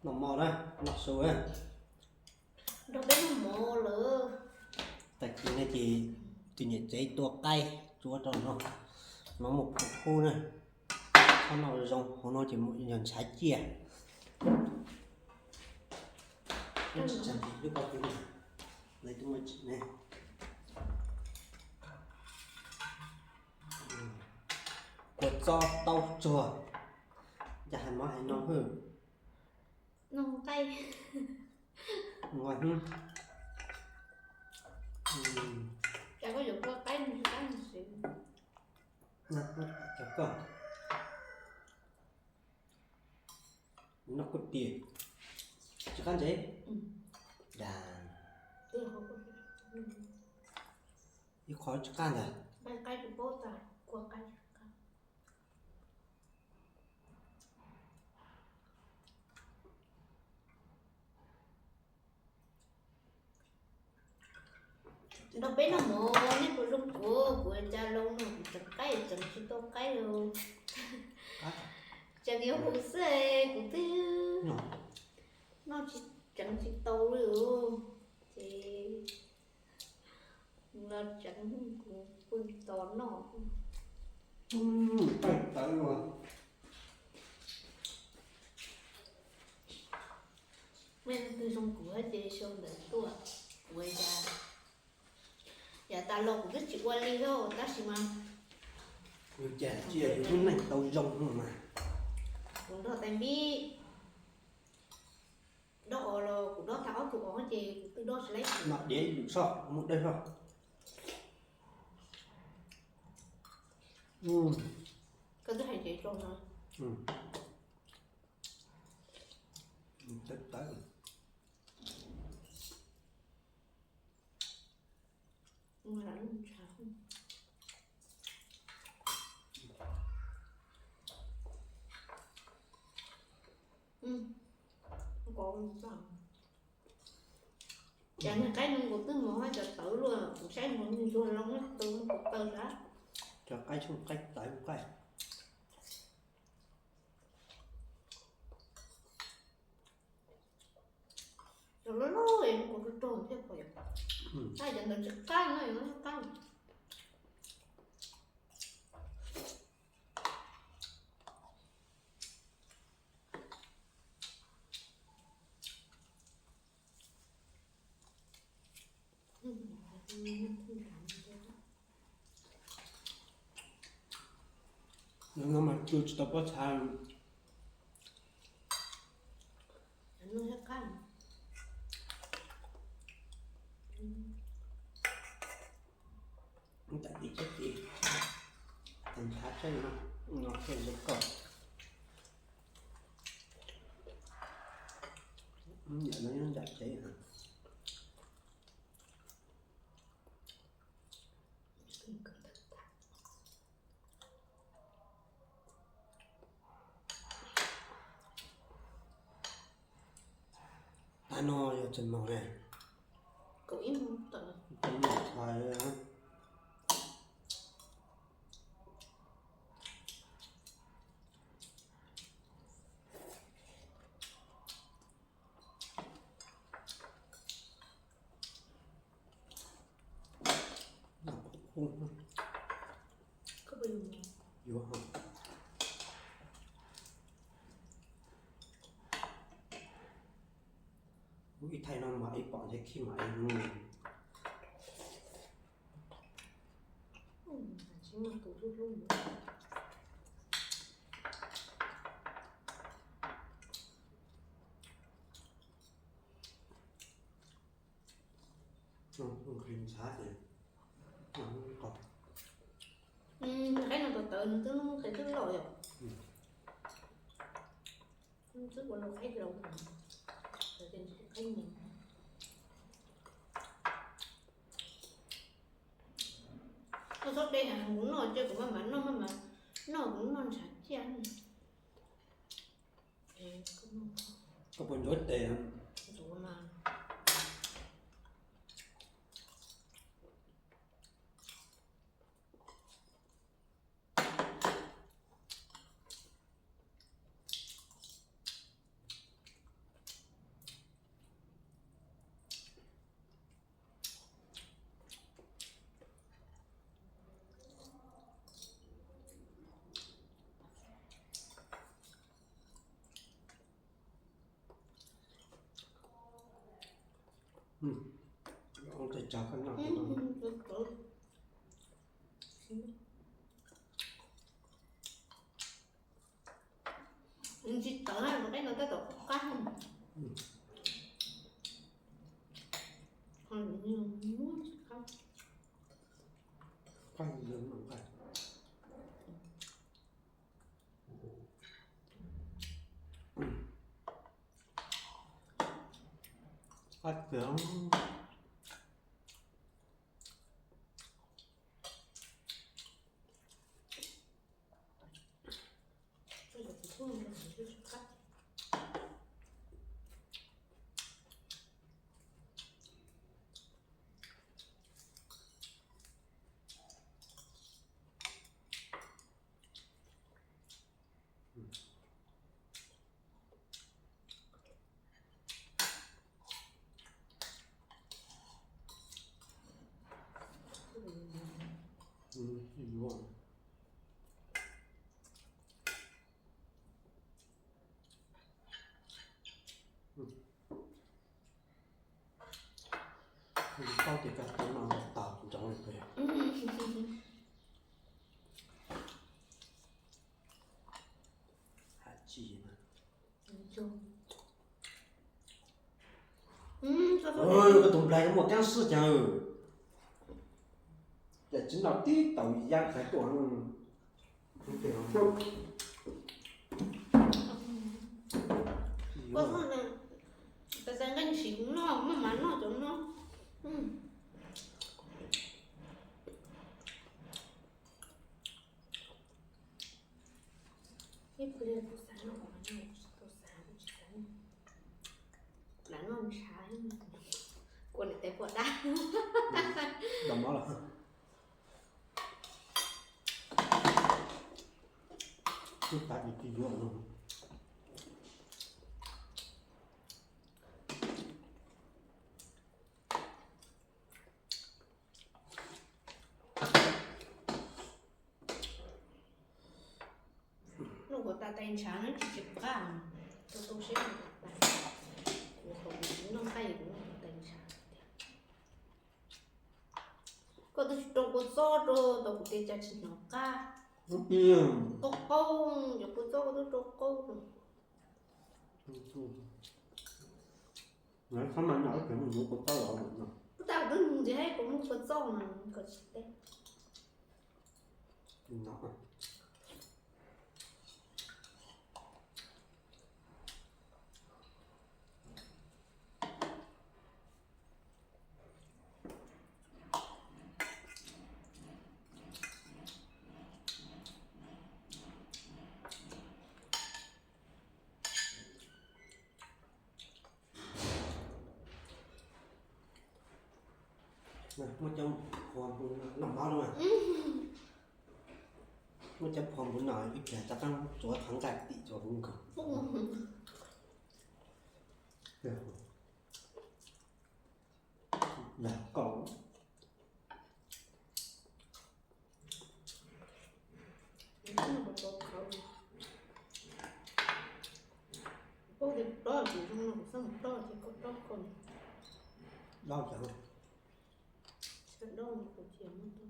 Noj mov na, noj su na. Nrog peb noj mov lawm. Tag kis no ces tus niam tsev tua qaib tsuav rau no, no muaj pum kub na. Txhob noj zoo, hauv no ces yog ntshav ciaj. Lawv twb muaj tsim ne. Kua txob taub tsuag, cas hais mov hais no hwj. Noj qaib. Noj, koj yuav kua qaib noj qaib xwb. Cov koj noj kuj tiag, tsis qab ntsev. Dag, ib qho tsis qab ntag. Nrog peb noj mov nej puas zoo kuv, kuv cas loo no kuv tseem qaib tseem tsis tau qaib li. Tseem yuav hu xwb kuv twb noj tsis tseem tsis tau li. Ces los tseem kuv pw tos noj. Qaib tawv luaj. Mej leej twg zoo kuv ces sau ntawv tuaj, kuv ua cas. Yav tas los kuv twb tsis ua li thiab tab sis mas yus cas cia yus lub neej tau zoo no mas. Kuv nrog tais npib dob os los kuv dob tag ob tug os ces kuv twb dob tsis laib. Noj diav ib lwm soj muaj dawb soj. Koj twb hais ntev rau no. Tawv tawv. Cas niag qaib no nkaus twb mos, cov tawv luaj, kuv saib nkaus ntsuag loo na, tawv muaj kuv tawv sab. Cov qaib tshoob qaib tawv qaib. Cov loj loj es kuv rog rog thiaj pom yom. Tab cov ntawd tsis qab no, tsis qab. No mas tsis tau pob txha. Tam tiv tib si, thav tseeb no, no thiaj zoo koj. Yam no nyob nram tsev. Tag no yog txog no ne. Kaum ib moos tawm. Yuav, ib thaij no mas ib pom ntshe khib mas ib hnub. Qaib no tawv tawv nws twb hnub qes twb loj yom. Twb ua nws qaib laus, qaib me. Koj txhob de kuv noj, cia kuv maj mam noj, maj mam noj, kuv noj ntshav ciaj. Koj puas ntxuav tes? Ntxuav mas. Tsis tawv, qeb no tab tom qab. Qab tiag. Tau tias cov tub no tau nrov li pes. Hais tsis mas. Koj tus nplaig muaj teeb swj cas, cas tsis noj tib tau yab qhaiv tuaj. Koj nqaij ntshis kuv noj, muaj mas noj cov no. Ib pliag kuv xav noj, kuv xav, kuv tsis xav noj. Lam noj ntshav, kua niam tais poj dab. Dam mov los. Ib tav tis tis yuav no. Noj kuv tais ntshav no tsis tsis qab, tu tu siab noj kuv tais. Kuv qhov kuv tsis noj nqaij kuv noj kuv tais ntshav tiag. Koj twb tsis rau kua txob rau tau kuv tias cas tsis hnov qab. Qaub qaub, cov kua txob koj twb rau qaub rau. Tab sis kuv twb nug ntxiv thiab kuv muaj kua txob mas kom tsis teb. Muaj cov phom noj mov no, muaj cov phom npua no ib pliag rov qab tsuav qhov nqaij tim tsuav kuv nkaus. Lam koj. Dob cov, dob cov.